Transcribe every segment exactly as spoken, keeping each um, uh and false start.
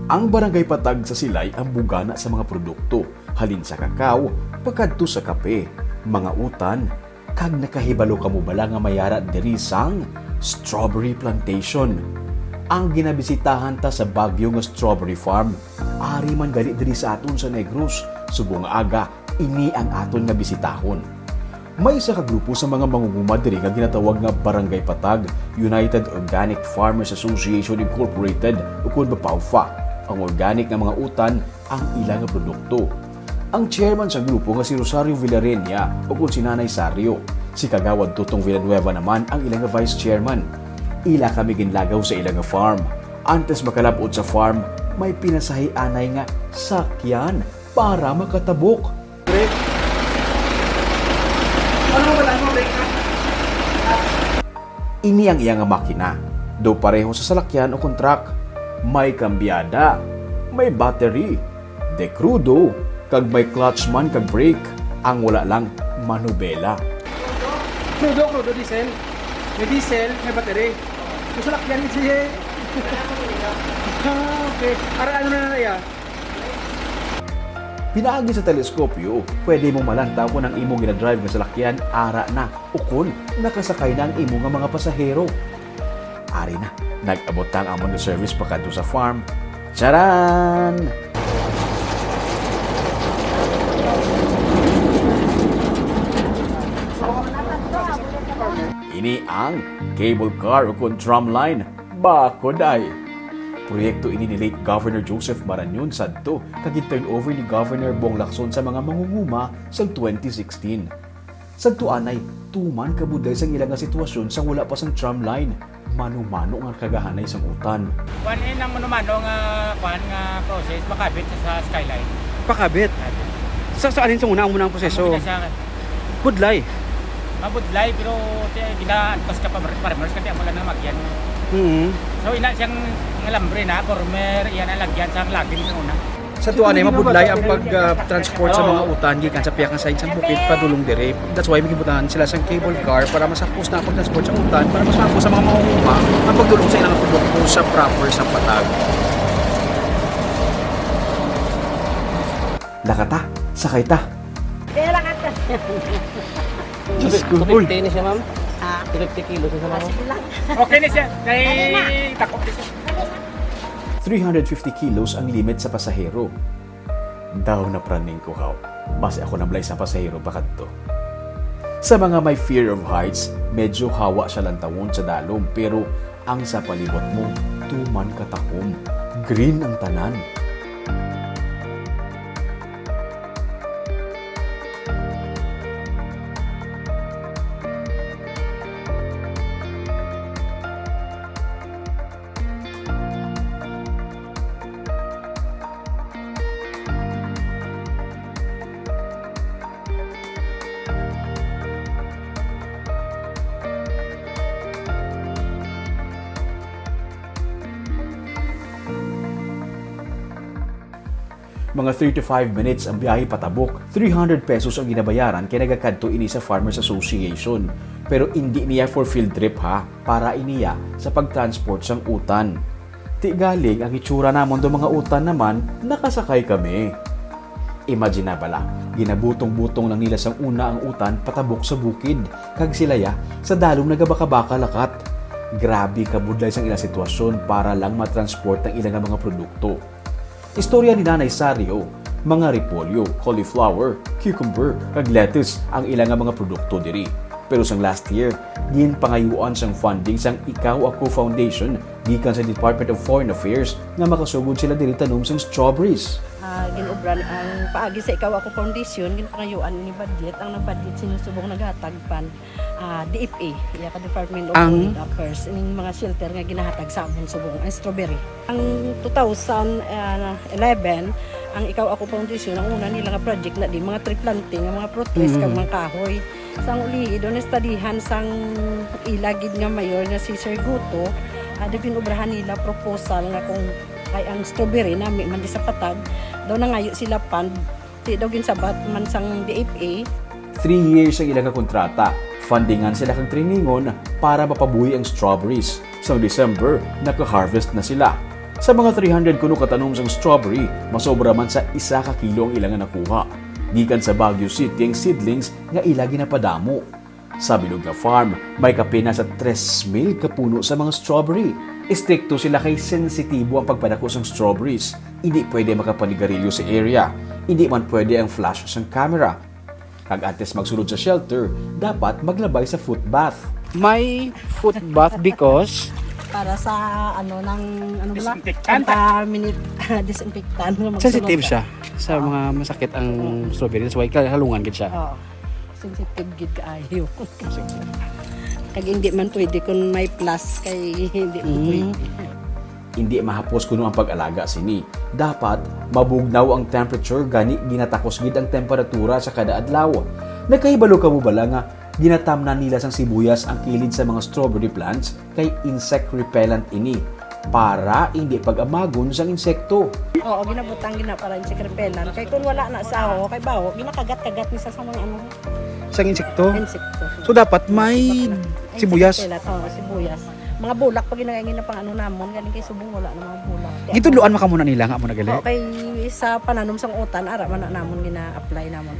Ang Barangay Patag sa Silay ang bugana sa mga produkto, halin sa kakao pakadto sa kape, mga utan, kag nakahibalo kamo bala nga may ara diri sang strawberry plantation? Ang ginabisitahan ta sa Baguio nga strawberry farm, ari man gali diri sa aton sa Negros. Subong nga aga, ini ang aton nga bisitahon. May isa ka grupo sa mga mangunguma diri nga ginatawag nga Barangay Patag, United Organic Farmers Association Incorporated, ukon BAPAUFA. Ang organic nga mga utan ang ila nga produkto. Ang chairman sa grupo nga si Rosario Villarenia, ukon si Nanay Sario. Si Kagawad Tutong Villanueva naman ang ila nga vice chairman. Ila kami ginlagaw sa ila nga farm. Antes makalab-ot sa farm, may pinasahi anay nga sakyan para makatabok. Brake. Ano ba lang mo, brake na? Ini ang iya nga makina. Daw pareho sa salakyan o kon truck. May kambyada, may battery, dekrudo, kag may clutch man kag brake. Ang wala lang, manubela. Crudo, crudo, diesel. May diesel, may battery. Yung salakyan, it's here. Ah, okay. Ara, ano na na iya? Pinaagi sa teleskopyo, pwede mo malantaw kon ang imo ginadrive nga salakyan ara na ukon nakasakay na ang imo nga mga pasahero. Ari na, nag-abot na ang amon nga service pakadto sa farm. Charan! Ini ang cable car ukon tram line. Bakod ay! Proyekto ini ni late Governor Joseph Marañon sadto kag gin-turn over ni Governor Bong Lacson sa mga mangunguma sang twenty sixteen. Sadto anay, tuman kabudlay sang ila nga sitwasyon sang wala pa sang tram line. Mano-mano nga kagahanay sang utan. Kuan, eh, nang mano-mano nga, kuan, nga process, makabit sa, sa skyline. Pakabit? Sa, sa alin sa una ang muna ang proseso? Amo gina siya. Budlay? Mabudlay, pero ti-, gina-antos ka pa, farmers, kasi amo lang nang magyan. Mm. So, ina siyang alambre na, former, iyan ang lagyan sa laging sa una. Sa tuwa na, mabudlay ang pag, ah, transport sa mga utan gikan sa pihak nga side sang bukid padulong diri. That's why may gibutahan sila sang cable car para masakpos na ang pag-transport sa utan, para mas mahapos sa mga mangunguma ang pagdulong sa ilang produkto sa proper sang patag. Lakata, sakay ta. Kaya lang ata. Diyos ko, uy. Two fifty ni siya, ma'am. Ah. Two fifty kilos siya, ma'am. Ah, sige lang. Okay na siya. Kay Dali na. Takot na siya. Dali na. Three hundred fifty kilos ang limit sa pasahero. Daw na praning ko, haw. Basi ako na balay sa pasahero pa kadto. Sa mga may fear of heights, medyo hawa siya lantawon sa dalom, pero ang sa palibot mo, tuman katakom. Green ang tanan. Mga thirty-five minutes ang biyahe patabok. Three hundred pesos ang ginabayaran kay nagakadto ini sa Farmers Association. Pero indi niya for field trip, ha, para iniya sa pag-transport sang utan. Ti galing ang itsura namon do mga utan naman, nakasakay kami. Imagine na bala, ginabutong-butong lang nila sang una ang utan patabok sa bukid, kag sila ya sa dalom nagabaka-baka lakat. Grabe kabudlay sang ilang sitwasyon para lang matransport ang ilang mga produkto. Istorya ni Nanay Sario, mga repolyo, cauliflower, cucumber, kag lettuce ang ila nga mga produkto diri. Pero sang last year, ginpangayuan sang funding sang Ikaw Ako Foundation gikan sa Department of Foreign Affairs nga makasugod sila diri tanom sang strawberries. Ah, ginobra ang paagi sa Ikaw Ako Foundation, ginpangayuan ini budget. Ang nag-budget sini subong naghatag fund, ah, D F A, iya ka Department of Ang Foreign Affairs, ining mga shelter nga ginahatag sa amon subong ang strawberry. Ang two thousand eleven, ang Ikaw Ako Foundation, ang una nila nga project na di mga tree planting, ang mga fruit trees kag Mm. mga kahoy. Sang ulihi, doon nastadihan sang ila gid nga mayor nga si Sir Guto, ah, di ginobrahan nila proposal nga kung ay ang strawberry nami man di sa patag, daw nangayo sila fund, di daw ginsabat man sang D F A. Three years ang ila nga kontrata. Fundingan sila kag trainingon para mapabuhi ang strawberries. Sang December, naka-harvest na sila. Sa mga three hundred kuno ka tanom sang strawberry, masobra man sa isa ka kilo ang ila nga nakuha. Gikan sa Baguio City ang seedlings nga ila ginapadamo. Sa bilog nga farm, may kapin na sa tres mil ka puno sa mga strawberry. Estrikto sila kay sensitibo ang pagpadako sang strawberries. Hindi pwede makapanigarilyo sa area. Hindi man pwede ang flash sang camera. Kag antes magsulod sa shelter, dapat maglabay sa foot bath. May foot bath because Para sa, ano, ng, ano ba? Disinfectant. Pampa-minute, disinfectant. Sensitive siya sa mga masakit ang strawberry. That's why halungan gid siya. Oo. Sensitive gid kaayo. Kag hindi man pwede kung may plus kay hindi man Mm. pwede. Hindi mahapos kuno ang pag-alaga sini. Dapat mabugnaw ang temperature, gani ginatakos gid ang temperatura sa kada adlaw. Nagkahibalo kamo bala nga ginatamnan nila sang sibuyas ang kilid sa mga strawberry plants kay insect repellent ini para hindi pag-amagon sang insekto. Oo, ginabutang gina para insect repellent. Kay kung wala na sa, oh, kay bawo, ginakagat-kagat ni sa, sa mga ano, Sang insekto? Insekto. So, dapat may Insect sibuyas? repellent, oo, sibuyas. Mga bulak pa ginagawa na pang ano namon, galing kay subong wala na mga bulak. Gitudloan man kamo na nila nga amo na gali? Oo, kay sa pananom sang utan, ara man na namon gina-apply namon.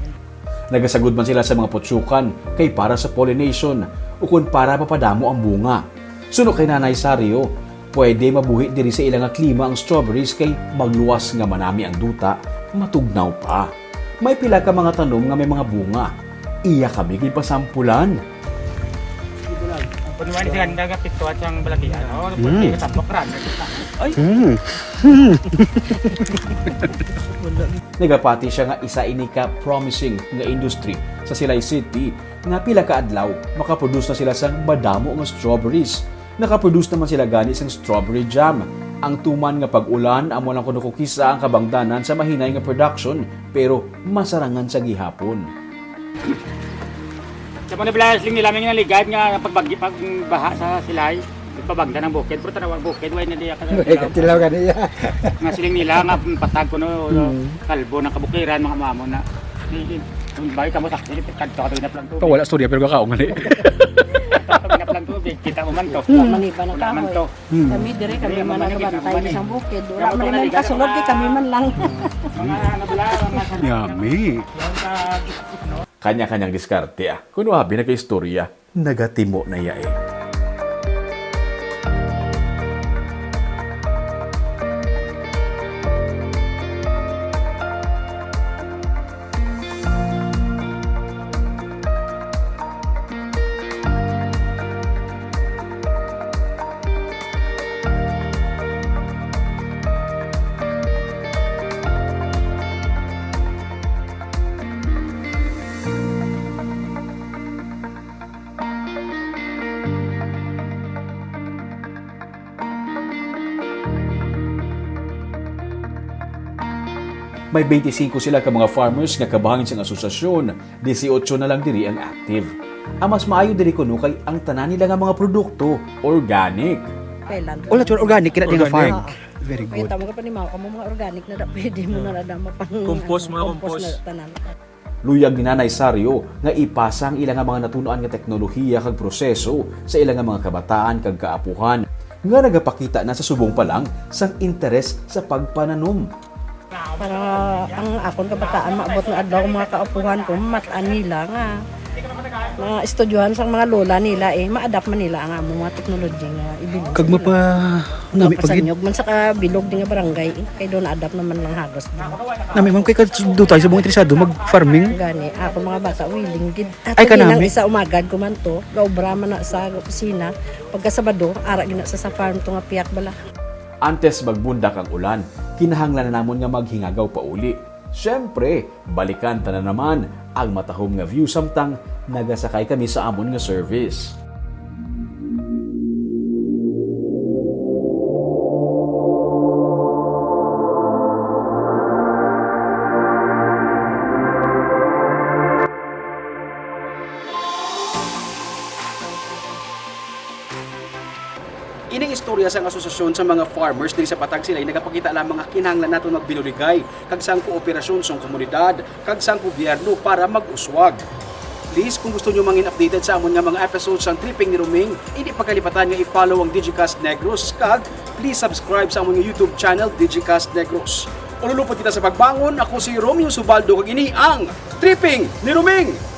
Nagasagod man sila sa mga putyukan kay para sa pollination ukon para mapadamo ang bunga. Suno kay Nanay Sario, pwede mabuhi diri sa ila nga klima ang strawberries kay magluwas nga manami ang duta, matugnaw pa. May pila ka mga tanom nga may mga bunga. Iya kami ginpasampulan. Ang punuan ni Ganda nga pito at ang balakian. Oh, Mm. pwede ka tapok ran. Ay! Mm. Nagapati siya nga isa ini ka promising nga industry sa Silay City nga pila ka adlaw makaproduce na sila sang madamo nga strawberries. Nakaproduce naman sila gani sang strawberry jam. Ang tuman nga pag-ulan amo lang kuno kukisa ang kabangdanan sa mahinay nga production, pero masarangan sa gihapon. Sa mga bilas, siling nila, may naligad nga pagbagyo, pagbaha sa Silay, pabangda ng bukid, pero tanaw ang bukid, way na diya ka Way katilaw ka niya. Nga siling nila nga patag kuno, Mm. kalbo ng kabukiran, mga mamo na. Bawi ka mo sa akin, kadto ka to, inaplang tubig. Pawala storya, pero kakaon nga ni. Kadto ka, inaplang tubig, kita mo man to. Mm. Maniba na Wala man kahoy. to. Hmm. Kami dire, kami Kami man man ang ang gabantay ginawa sa bukid. Wala Kamo man to lang naligan, kasulod, mga kay kami man lang. Mga ano bala, mga Yummy. Kanya-kanyang diskarte, ah. Kuno abi nagaistorya, nagatimo na iya, eh. May twenty-five sila ka mga farmers nga kabahin sang asosasyon, dieciocho na lang diri ang active. Ang mas maayo diri kuno kay ang tanan nila nga mga produkto, organic. Kailan? Wala, sure, organic, kina di nga Organic. farm. Oo. Very good. Kaya tama ka pa ni Mao, kamo mga organic na da, pwede mo na da mapang-, Compost, ano, mga compost compost. na tanan. Luyag ni Nanay Sario nga ipasa ang ila nga mga natunoan nga teknolohiya kag proseso sa ila nga mga kabataan kag kaapuhan nga nagapakita na sa subong pa lang sang interes sa pagpananom. Para ang akon kabataan maabot nga adlaw, ang mga kaapuhan ko, mamat-an nila nga, nga estudyohan sa mga lola nila, eh, ma-adapt man nila ang among mga teknolohiya nga ibilin Kag sa ila. mapa-, nami pag- Mapasanyog man sa kabilog di nga barangay, eh, kay doon na-adapt naman lang halos. Nami, ma'am, kay kadto tayo sa mga interesado mag-farming. Gani, ako mga bata, willing gid. At Ay, hindi nang kanami. isa umagad ko man to, gaobra man na sa opisina. Pagka Sabado, ara gina sa, sa farm to nga piyak bala. Antes magbundak ang ulan, kinahanglan na namon nga maghingagaw pa uli. Siyempre, balikan ta na naman ang matahom nga view samtang nagasakay kami sa amon nga service. Ining istorya sang asosasyon sa mga farmers diri sa Patag Silay nagapakita lamang nga kinahanglan naton magbinuligay kag sang kooperasyon sang komunidad kag sang gobyerno para mag-uswag. Please, kung gusto nyo mangin updated sa amon nga mga episodes sang Tripping ni Roming, hindi pagkalipatan nga i-follow ang Digicast Negros, kag please subscribe sa amon nga YouTube channel, Digicast Negros. Ululupod kita sa pagbangon, ako si Romeo Subaldo, kag ini ang Tripping ni Roming!